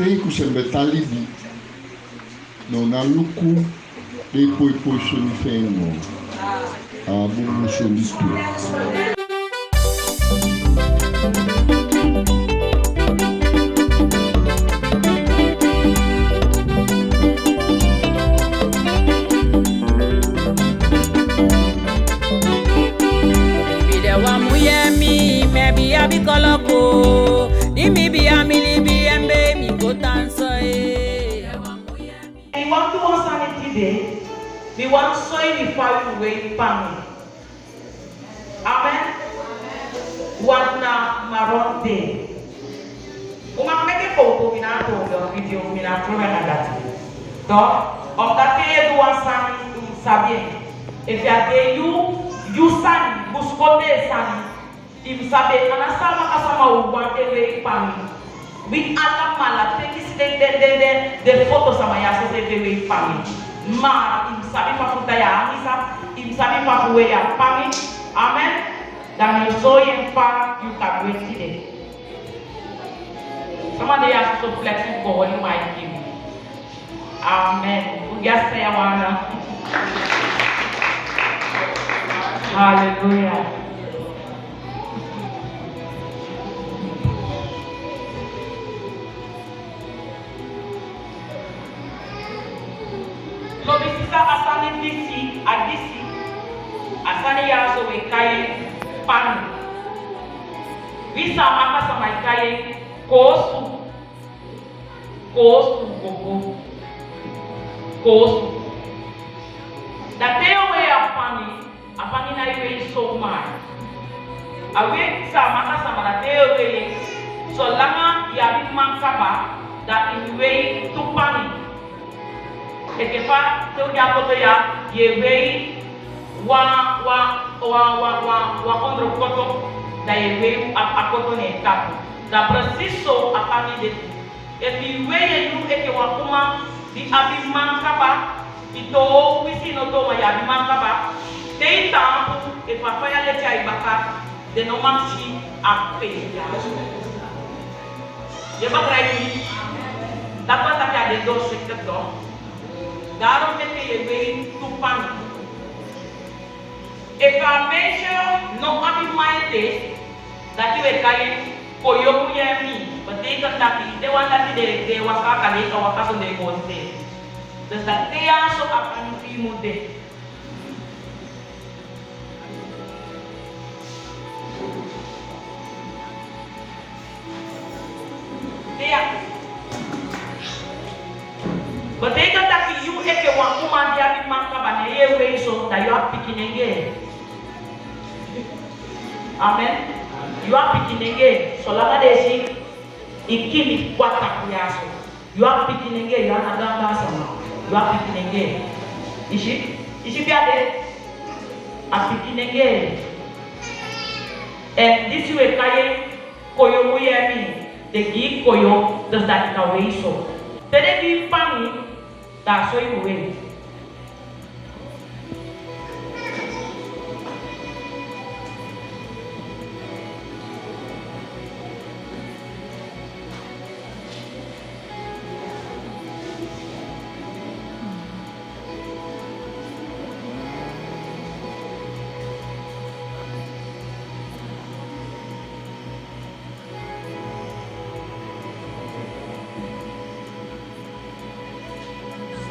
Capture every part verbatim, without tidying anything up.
Ei ku sembe talibi. No na luku de poi poi soni feno. A bu mu soni tu. Bide wa mu ye mi, me bi abi koloko. Di mi bi ami li bi embe mi go tanso e. Mi wan du wan sani tide, mi wan soi wi fa wi mu wei pami. Amen. Wan na maron de. U mag meke foto, mi na a toon, video, mi na a problema dati. Toch, omdat te yu e du wan sani, u sabi en. Efu a de yu, yu sani, buskoti sani. I mu sabi, a ná sama ka sama u wan e wei pami. Wi alamala, te kisi den, den, den, den, den foto sama ya so seefi e wei pami. Ma i mu sabi fa fu tai a misa, i mu sabi fa fu wei a pami. Amen. Dan mi o soi en fa yu kan du en tide. Sama de ya so, so flex fu go holi mic gi mi. Amen. U gi a sani ya wan. Hallelujah. Lobi sisa, a sani disi, a disi, a sani ya so wi e kai en pami. Wi Saamaka sama e kai en kosu. Kosu, gogo. Kosu. Da te yu o wei a pami, a pami ná e wei sowmaar. A wei Saamaka sama, da te yu o wei en, solanga yu abi man kaba, da i mu wei tu pami. Enke fa te u de a koto ya, yu e wei wan, wan, wan ondro koto, da yu e wei a, a koto ne en tapu. Da precies so a pami de tu. Efu i wei en yu enke wan uman di abi man kaba, i toon wisi i no toon, ma yu abi man kaba, te i taampu, efu a faya leti a i baka, den no mag si a pei. Yu e begrijp mi? Dati wani taki a de doorzichtig toch. Daarom meke yu e wei tu pami. Efu a meisje no abi man ete, dati wi e kai en koyo mujee mi, betekent taki den wan dati den, den e waka, kan den e waka sondee koosi. Dus dati ya so a pami fi i mu de. Te ya. Betekent taki yu enke wan uman di abi man kaba, ne yu e wei so, da yu a pikinenge. Amen. Yu a pikinenge, solanga den e si i kini kwata ya so. Yu a pikinenge, yu a ná gamba sama. Yu a pikinenge. I si? I si fa a de? A pikinenge. En disi wi e kai en koyo mujee mi, den gi i koyo, dus dati kan wei so. Te den gi i pami, da so i mu wei.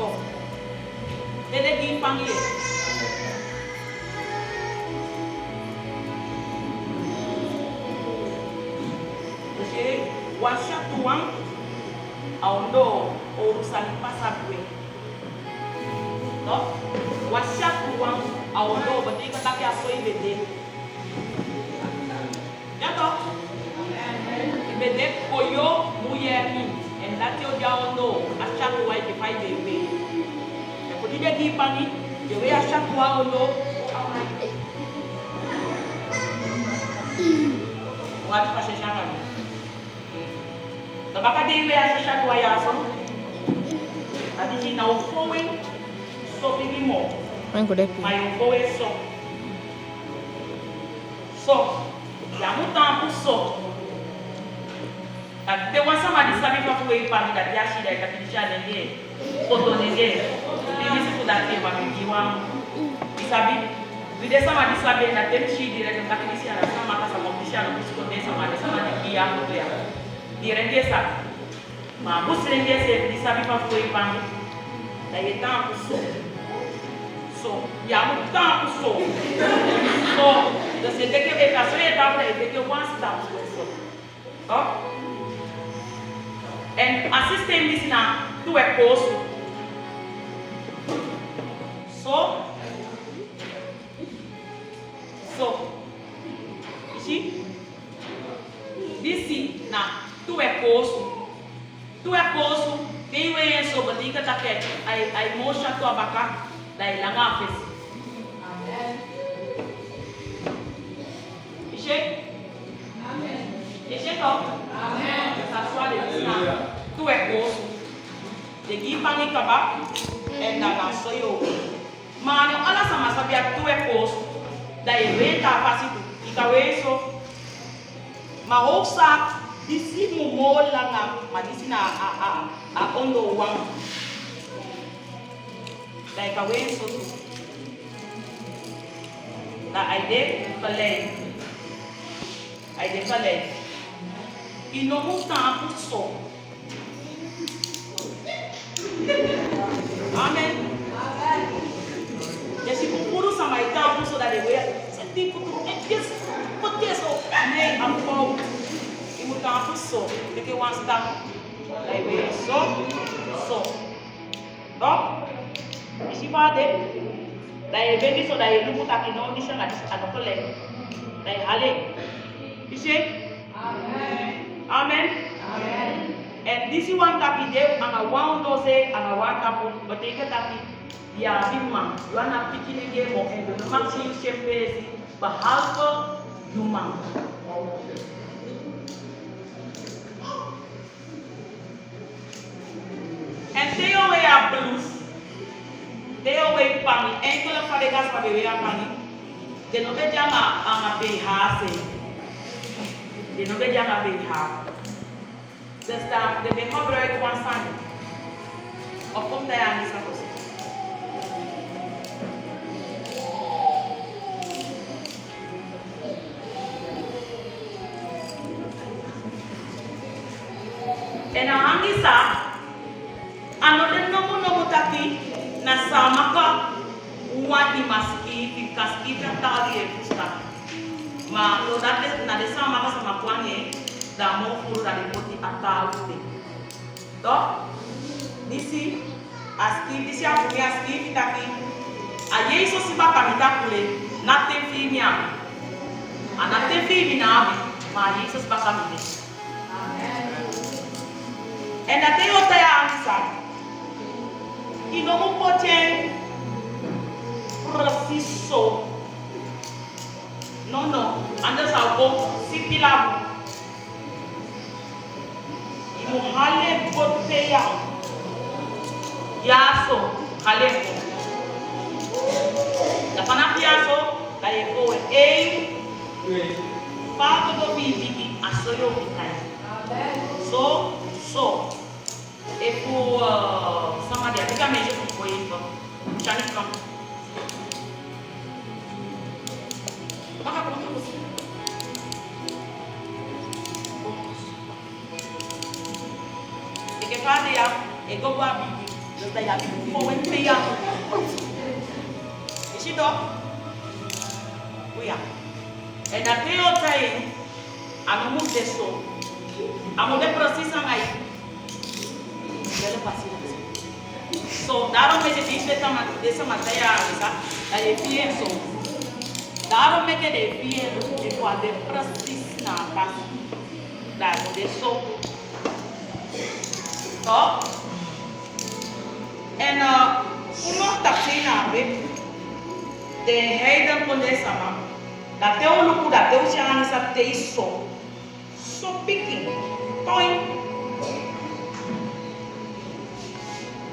So, te den gi i pami. Wan syatu wan a ondoo, owru sani pasa gwe. No? Wan syatu wan a ondoo, betekent taki a so i be de. Ya toch? I be de koyo mujee mi, en dati o de a ondoo, a syatu wan enke fa i be e wei. Efu di den gi i pami, yu e wei a syatu wan a ondoo. Wan pasi syatu wan. Da baka di i wei a syatu wan ya so, a disi na o fon en so bibi moo. Ma yu o fon en so. So, ya mu taampu so. Te wan sama di sabi fa fu wei pangi, dati a si, da i taki disi a nengee, koto nengee, di mi si fu dati e ma mi di wan. I sabi, wi de sama di sabi, na te mi si di rek taki disi a na sama ka sama disi a no fu si koto sama, de sama di ki a koto ya. Di rek e sabi. Ma busi nengee se di sabi fa fu wei pangi. Da ye tan ku so. So, ya mu tan ku so. So, da se teke e ka so ye tan, da ye teke wan stap so. Oh? En a sistem disi na tu e kosu. So. So. I si? Disi na tu e kosu. Tu e kosu. Te i wei en so, betekent taki ai, ai motion tu a baka, da i langa a fesi. Amen. I si? Amen. I si to? Amen. Sa swa de disi na tu e kosu. De gi pangi kaba, en da na so yo. Ma no ala sama sabi a tu e kosu, da ye wei ta fasi tu, i ka wei so. Ma hoofdzaak, disi mu moo langa, ma disi na a, a, a ondoo wan. Da i ka wei so tu. Da ai de gelijk. Ai de gelijk. I no mu tan ku so. Amen. Desi bun, puru sama e tan ku so, da de wei, senti ku tu, e des, ku des o, nee, a fout. I mu tan ku so, teke wan stap. Da i wei so, so. Toch? I si fa a de? Da ye begi so, da ye luku taki no, disi anga disi a no gelijk. Da ye hali. I si? Amen. Amen. Amen. En disi wan taki de, anga wan ondoo se, anga wan tapu, betekent taki, ya abi man, yu a na pikin nengee moo, en yu no mag si yu si en peesi, behalve yu man. En te yo wei a blouse, te yo wei pangi, enkel fa den gasi be wei a pangi, den no be de anga, anga B H se. Den no be de anga B H. Dus dan, den be gebruik wan sani. Of komt hij aan die sani? En a hangisa, a no de nomo nomo taki na sama ka wan di maski, di kaski, di a taal di e fusta. Ma lo dati na de sama ka sama kwani, da mo furu da de poti a taal de. Toch? Disi, a skiifi, disi a bun, a skiifi taki, a Yesus si baka mi takule, na ten fii mi abi. A na ten fii mi na abi, ma a Yesus baka mi de. En dati yo tai a hangisa. I no mu poti en precies so. No, no, anders a o go siti labu. I mu hali en go te ya. Ya so, hali en go. Da fanafu ya so, da ye go ei. Fa a go go fii bigi, a so yo fii tai. So, so. Efu, eh, sama di a bika meisje fu foi efu. Shani kam. Baka kuma kusi. Eke fade ya, e go gwa bigi. Nda ya bigi foi en te ya. Isi do? Uya. En a te yo tai. A no mu de so. A mu de precies anga i. Dele paciëntie. So, daarom meke disi de sama, de sama tai a hangisa, da ye fii en so. Daarom meke den fii en, den fii en precies na a pas. Da a mu de so. Toch? En, eh, unu taxi na be, den heiden kondee sama. Da te u luku, da te u si a hangisa tei so. So piki. Toin.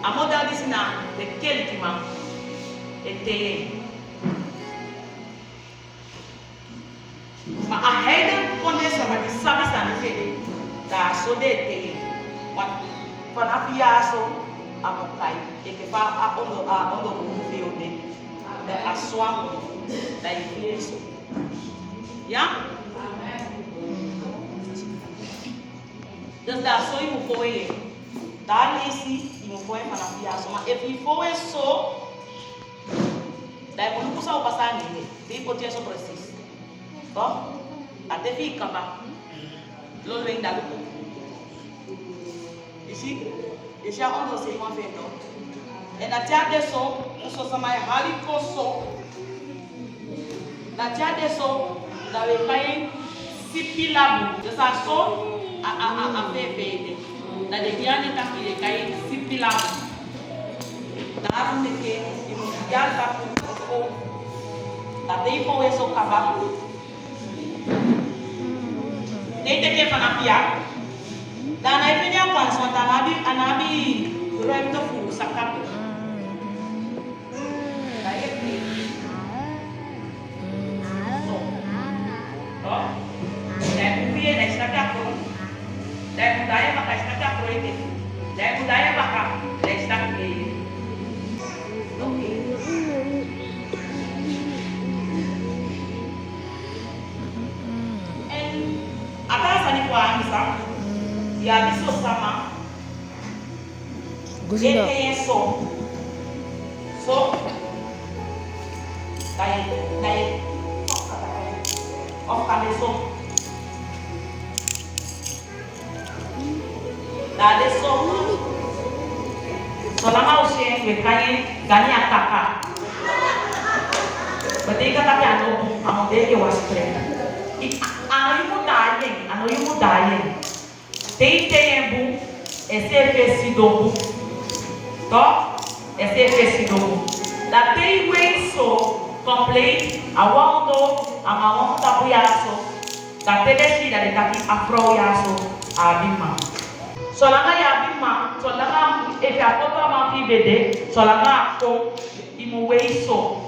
A model disi na den kelikiman e tei en. Ma a heiden kondee sama di sabi sani fede, da a Ode te ye. Wan. Fanafu ya so a mo kai. Enke fa a ondo, a ondo mo fi ode. Da a so a mo. Da e fi ye so. Ya? Dus da so i mo fo ye. Da lesi i mo fo ye fanafu ya so. Ma efu i fo ye so, da i mo luku san o pasa nele. Te i poti ye so presis. Toch? A te fi kaba. Lolo en da luku. I si? I si a ondo se i wan fe, no? En a te a de so, so sama e hali kon so. Na te a de so, da we kai en sipilabu. Dus a so, a, a, a, a fe fe de. Da de gi a ne taki de kai en sipilabu. Daarom de ke, i mo ya tapu o. Da te i fo ye so kaba. Te i teke fanafu ya. Da na i fini a kansi, want a ná abi, a ná abi ruimte fu saka. Da i e fi. So. Toch? Da i e fi, da i staki a kroi. Da i e fi, da i e baka, i staki a kroi te. Da i e fi, da i e baka, da i staki e. Okay. En a taa sani fu a angisa, ya di so sama. Guzindo. E te ye so. So. Da ye, da ye. Of kande so. Da de so. Solanga u si en we kai en gani a kaka. Bati kaka te a no bun, a no de ke wa spre. I, a no i mu da ye, a no i mu da ye. Te i te ye bun, e si e fesi dobu. Toch? E si e fesi dobu. Da te i wei so, compleet, a wan ondo, a ma wan tapu ya so. Da te de si da de taki a frow ya so a abi man. Solanga ya abi man, solanga efu a foto a man fi be de, solanga a kon, i mu wei so.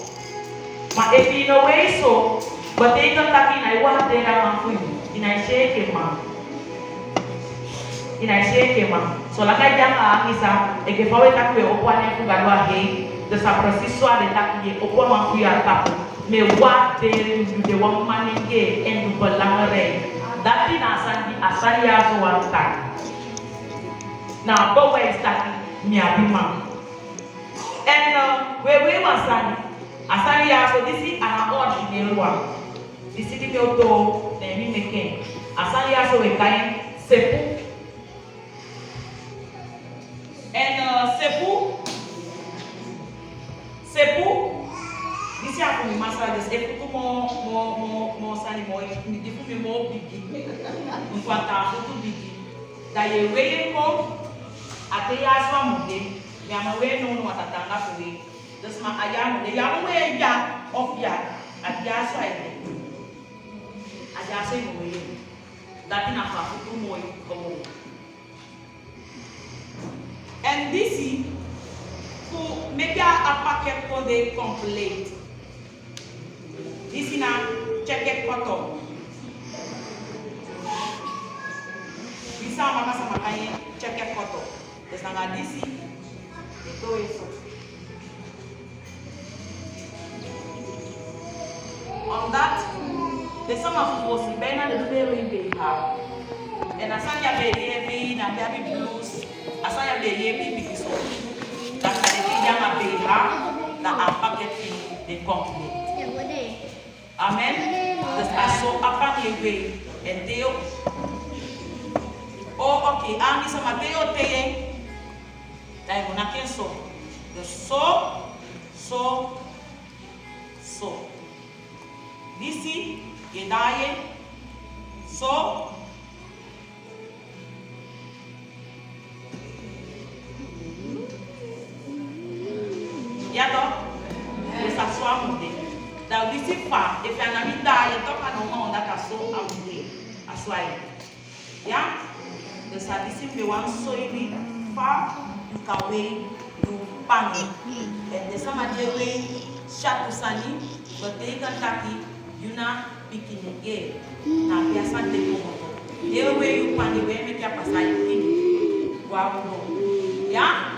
Ma efu i no wei so, betekent taki i nai warderi a man fu i, i nai si en enke man. I nai si en enke man. Solanga i de anga a angisa, enke fa we taki we opo a nen fu Gadu a hei, dus a presis so a de taki ye opo a man fu i a tapu. Mi e warderi yu, yu de wan manengee en yu belangrijk. Dati na a sani di a sani ya so wani taki. Na a bewijs taki mi abi man. En, eh, we, we wan sani. A sani ya so disi a na origineel wan. Disi di mi o toon, ne mi meki en. A sani ya so we kai en sepu. En, eh, sepu, sepu, disi a fu mi masra, dus e futu mo, mo, mo, mo sani mo, di fu mi mo bigi. Un kwanta a futu bigi. Da ye wei en kon, a te ya so a mu de, mi a man wei en nownow a ta tanga fu wei. Dus ma a ya mu de, ya mu wei en ya, of ya, a ya so a ye de. A ya so i mu wei en. Dati na fa a futu mo kon. En disi, fu meki a pakket kon de compleet. Disi na checkerkotto. Disi a maka sama kai en checkerkotto. Dus nanga disi, e toon en so. Omdat den sama fu fosi bijna den du dei wei beiha. En a sani ya be e wei, na be abi blouse. A sani ya be e wei bigi so. Da san den e gi anga beiha, na a pakket fi den compleet. Amen. Dus a so a panier e wei. En te yo. Oh, okay. A angisa, ma te yo tei en, da i mu naki en so. Dus so, so, so. Disi, ye dai en so. Ya toch? Dus a so a mu de. Da disi fa, efu a nani dai en toch, a no man, omdat a so a mu de. A so a ye. Ya? Dus a disi mi be wani soi wi fa yu kan wei yu panier. En den sama di e wei syatu sani, betekent taki yu na pikin girl. Na pe a sani de komoto. Deu e ju pani veme che ha passà il tempo. Guardo. Ja,